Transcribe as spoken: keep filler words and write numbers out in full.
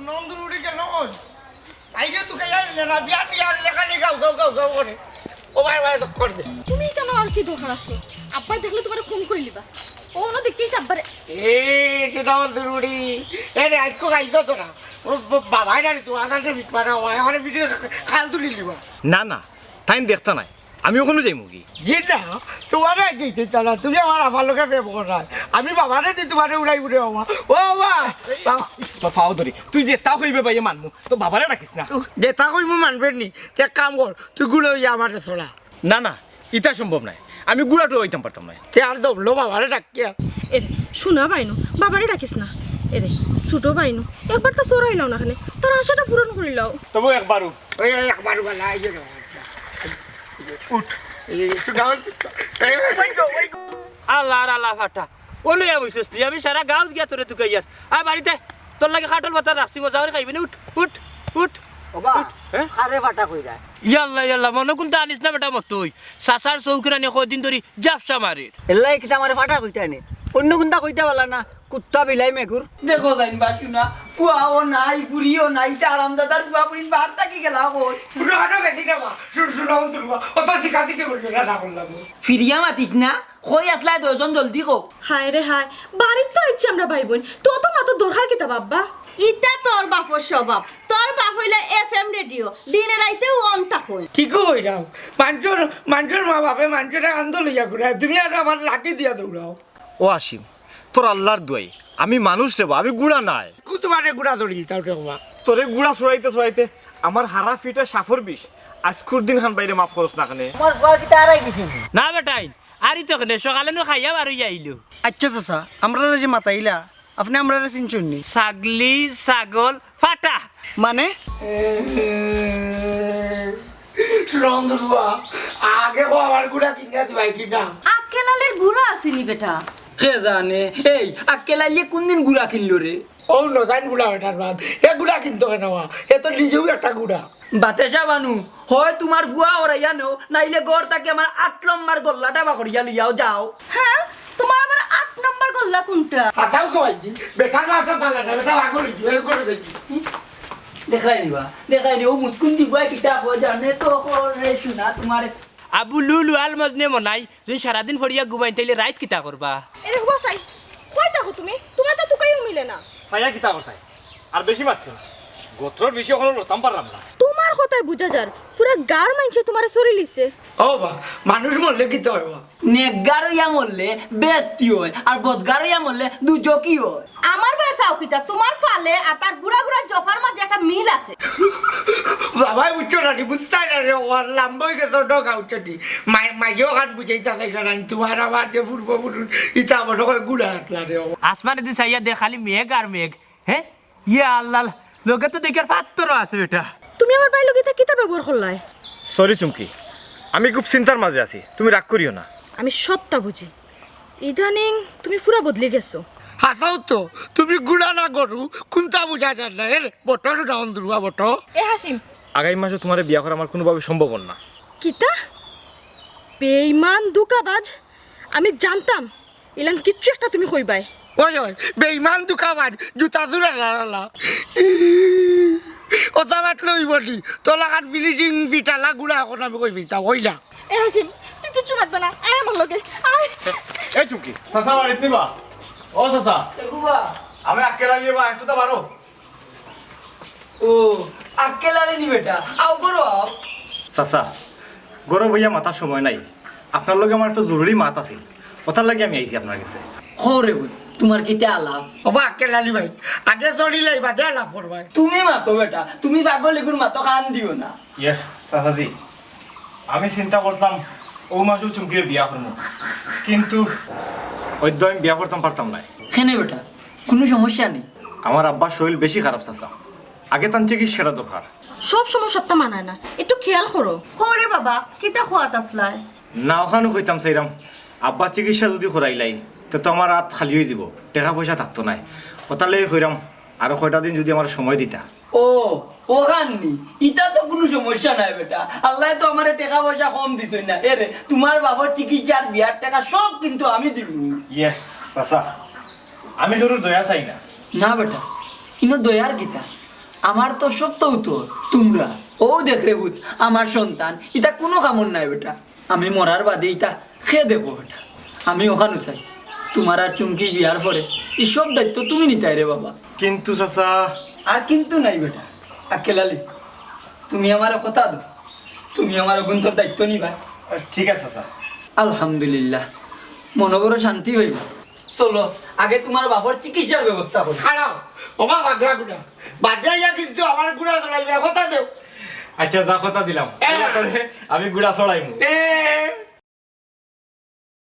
নন্দুর উড়ি গেল কই? আইডিয়া তো গেল না, বিয়ার বিয়ার লেখা লেখা গাও গাও গাও গাও করে। ও ভাই ভাই, তো কর দে। তুমি কেন আর কি দরকার আছে? আব্বায় দেখলে তোমারে খুন করিলিবা। ও না দেখতেইছে আব্বারে। এ, সেটা আমার জরুরি। এ রে, আজকে খাইতো তো না। ও ব-, বাবা, এটা তো আধারটা বিট পারা হয়, আমার ভিডিও খাল তুলি লিবা। না, না, তাইন দেখতা নাই। আমি ওখানে যাইমু কি? জি না, তোমারে যেতে দিতা না, তুমি আমার আফার লগে প্রেম করায়। আমি বাবারে দি তোমারে উড়াই উড়ে বাবা। ও বাবা, বাবা। তোর পাও ধরি, তুই যেতা কইবে ভাইয়ে মানমু, তো বাবারে ডাকিস না। যেতা কইমু মানবে নি, তে এক কাম কর, তুই গুড়া অইয়া আমারে ছড়া। না, না, ইতা সম্ভব নায়, আমি গুড়াটো অইতাম পারতাম নায়। তে আর দমলো বাবারে ডাকিয়া। এরে, শোনা বাইনু, বাবারে ডাকিস না। এরে, ছোট বাইনু, একবার তো চড়াইলাও না খানে, তার আশাটা পূরণ করিলাও। তবু একবারও। ওই একবার বালা, এই যে উঠ। এই একটু গাউন। এই, ওই গো, ওই গো। আল্লাহ আর আল্লাহ ফাটা। ও লইয়া বইছস তুই, আমি সারা গাউত গিয়া তোরে তুকাইয়ার। আয় বাড়িতে, তোর লাগি কাঠল পাতা রাখছি, মজা করি খাইবি নি? উঠ, উঠ, উঠ। ওবা, উঠ, হ্যাঁ? আরে ফাটা কই যায়? ইয়াল্লা, ইয়াল্লা, মনো কুন্তা আনিস না বেটা মটই। চাচার চউখর আনি কয়দিন ধরি জাপসা মারের। এল্লাই কিতা আমারে ফাটা কইতায় নি? অন্য কুন্তা কইতা পারলা না? কুত্তা বিলাই মেকুর। দেখো যাইন বা শুনা, ফুয়াও নাই, ফুড়িও নাই, তে আরামদাদার ফুয়া ফুড়িন বার থাকি গেলা কই? ফুটো হাটো গেছি না মা, শুন-, শুনা অন্তর মা, অত শিখা শিখি করবি না, না করলাম। ফিরিয়া মাতিস না, কই আছলায় দুইজন জলদি কও। হায় রে হায়, বাড়িত তো আইছি আমরা ভাই বইন, তো তো মাতো দরকার কিতা বাব্বা? ইতা তোর বাপর স্বভাব, তোর বাপ অইলা এফ এম রেডিও, দিনে রাইতে অন থাকইন। ঠিকউ কইরাম, মানষর, মানষর মা বাপে মানষরে কান্দো লইয়া ঘুরায়, তুমি আরো আমার লাঠি দিয়া দৌড়াও। ও আসিম, তোর আল্লার দুয়াই, আমি মানুষ রে বা, আমি গুড়া নায়। কু তোমারে গুড়া ধরি দিতাম রে বাবা। তোরে গুড়া ছড়াইতে ছড়াইতে আমার হারা ফিটা সাফর বিষ। আজকুর দিন খান বাইরে মাফ করস না কেনে? তোমার ফুয়া কিতা আরাই গেছে নি? না বেটাইন, আরি তো কেনে, সকালে নু খাইয়া বার অইয়া আইলো। আচ্ছা চাচা, আমরারে যে মাতাইলা, আপনে আমরারে চিনছইন নি? ছাগলি, ছাগল, ফাটা। মানে? সুরন্দরুয়া, আগে কও আমার গুড়া কিনা দিবায় কিনা? আক্কেল আলীর গুড়া আছে নি বেটা? কে জানে? এই, আক্কেল আলীয়ে কুনদিন গুড়া কিনলো রে? ও নজাইন গুড়া বেটার বাদ। এ গুড়া কিনতো কেনে বা? এ তো নিজেউ একটা গুড়া। বাতেশা বানু, হয় তুমার ফুয়া হরাইয়া নেও, নাইলে ঘর থাকি আমার আট নম্বর গল্লাটা বার করিয়া লইয়াও যাও। হ্যাঁ, তুমার আবার আট নম্বর গল্লা কুনটা? হাছাউ কইছি, বেটার মাথা ভালা না, বেটা পাগল অইছে, এর করে দেখি। দেখাই নিবা, দেখাই নি, ও মুসকুন দিবায় কিতা কয় জানে তো করে শুনা তুমার। আবু লুলু আল মজনে মনাই, যদি সারাদিন ফড়িয়া ঘুমাইন, তাইলে রাইত কিতা করবা? এরে হুয়া চাই, কই থাকো তুমি? তুমার তো তুকাইও মিলে না। চাইয়া কিতা করতায়? আর বেশি মাতছো না। গোত্রর বিষয়ে অখনো লড়তাম পারলাম না। তুমার কথায় বুঝা যার, পুরা গাঁওর মাইনষে তুমারে চুরি লিছে। ও বা, মানুষ মরলে কিতা অয় বা? নেকগার অইয়া মরলে বেহেস্তি অয়, আর বদগার অইয়া মরলে দুজখি অয়। আমার বায় চাও কিতা, তুমার ফালে আর তার গুড়া গুড়া জফার মাঝে একটা মিল আছে। বাবায় বুঝছো না নি, বুঝতায় না রে, ও আর লাম্বা অই গেছে, ডগা উঠছে নি। মাই-, মাইও খান বুঝাইতা চাইছে না নি, তুমার আমার যে পূর্বপুরুষ, ইতা মনো কয় গুড়া আছলা রে ও। আসমানে দি চাইয়া দে, খালি মেঘ আর মেঘ। হে? ইয়া আল্লাহ, লগে তো দেখার পাত্র আছে বেটা। তুমি আমার ভাইর লগে ইতা কিতা ব্যবহার করলায়? সরি চুমকি, আমি খুব চিন্তার মাঝে আছি, তুমি রাগ করিও না। আমি সবটা বুঝি, ইদানিং তুমি পুরা বদলি গেছো। হাছাউ তো, তুমি গুড়া না গরু, কুনটা বুঝা যার না। এরে, বটো, সুটা অন্দুরুয়া বটো। এ হাসিম। আগামী মাসে তুমারে বিয়া করা আমার কুনুভাবে সম্ভব অর না। কিতা? বেইমান, ধুকাবাজ, আমি জানতাম ইলান কিচ্ছু একটা তুমি কইবায়। ওই, ওই, বেইমান ধুকাবাজ, জুতা জুড়া লাড়ালা। ওটা মাতলে অইবো নি? তোর লাখান ফিনিশিং ফিটালা গুড়া অখন আমি কই ফিরতাম, অইলা। এ হাসিম, তুই কিচ্ছু মাতবে না, আয় আমার লগে, আয়। এই চুমকি, চাচা বাড়িত নি বা? ও চাচা। এ গুবা। আমি আক্কেল আলী বা, একটু তো বারো। ও, আক্কেল আলী নি বেটা, আও ঘরো আও। চাচা, ঘরো বইয়া মাতার সময় নাই, আপনার লগে আমার একটা জরুরি মাত আছিল, অতার লাগি আমি আইছি আপনার গেছে। কও রে পুত, তুমার কিতা আলাপ? ওবা আক্কেল আলী ভাই, আগে চড়িলাই বাদে আলাপ করবায়। তুমি মাতো বেটা, তুমি পাগল ইগুর মাতো, কান দিও না। ইয়ে, চাচাজি, আমি চিন্তা করতাম অউ মাসেউ চুমকিরে বিয়া করমু, কিন্তু অইদ্য আমি বিয়া করতাম পারতাম নায়। কেনে বেটা, কুনু সমস্যা নি? আমার আব্বার শরীল বেশি খারাপ চাচা, আগে তান চিকিৎসাটা দরকার। সব সময় সবটা মানায় না, একটু খেয়াল করো। কও রে বাবা, কিতা কওয়াত আছলায়? না, অখানউ কইতাম চাইরাম, আব্বার চিকিৎসা যুদি করাইলাই, তে তো আমার আত খালি অইযিবো, টেকা পয়সা থাকতো নায়। অতার লাগি কইরাম, আরো কয়টা দিন যুদি আমারে সময় দিতা। ও, অখান নি? ইতা তো কুনু সমস্যা নায় বেটা। আল্লায় তো আমারে টেকা পয়সা কম দিছইন না। এরে, তুমার বাপর চিকিৎসার বিয়ার টেকা সব কিন্তু আমি দিমু। ইয়ে, চাচা, আমি কেউর দয়া চাই না। না বেটা, ইনো দয়ার কিতা? আমার তো সব তো উত্তর তুমরা। ও দেখ রে পুত, আমার সন্তান, ইতা কুনু কামর নায় বেটা। আমি মরার বাদে ইতা কে দেখবো বেটা? আমি অখানউ চাই, তুমার আর চুমকি বিয়ার পরে ই সব দায়িত্ব তুমি নিতায় রে বাবা। কিন্তু চাচা। আর কিন্তু নাই বেটা। আক্কেল আলী, তুমি আমারে কথা দেও, তুমি আমার অগুন্তর দায়িত্ব নিবায়। ঠিক আছে চাচা। আলহামদুলিল্লাহ, মনো বড় শান্তি অইলো। চলো, আগে তুমার বাপর চিকিৎসার ব্যবস্থা করি। খাড়াও, ওবা পাগলা গুড়া, বাদে আইয়া কিন্তু আমার গুড়া চড়াইবে, কথা দেও। আচ্ছা, যা কথা দিলাম। এ। আমি গুড়া চড়াইমু। এ।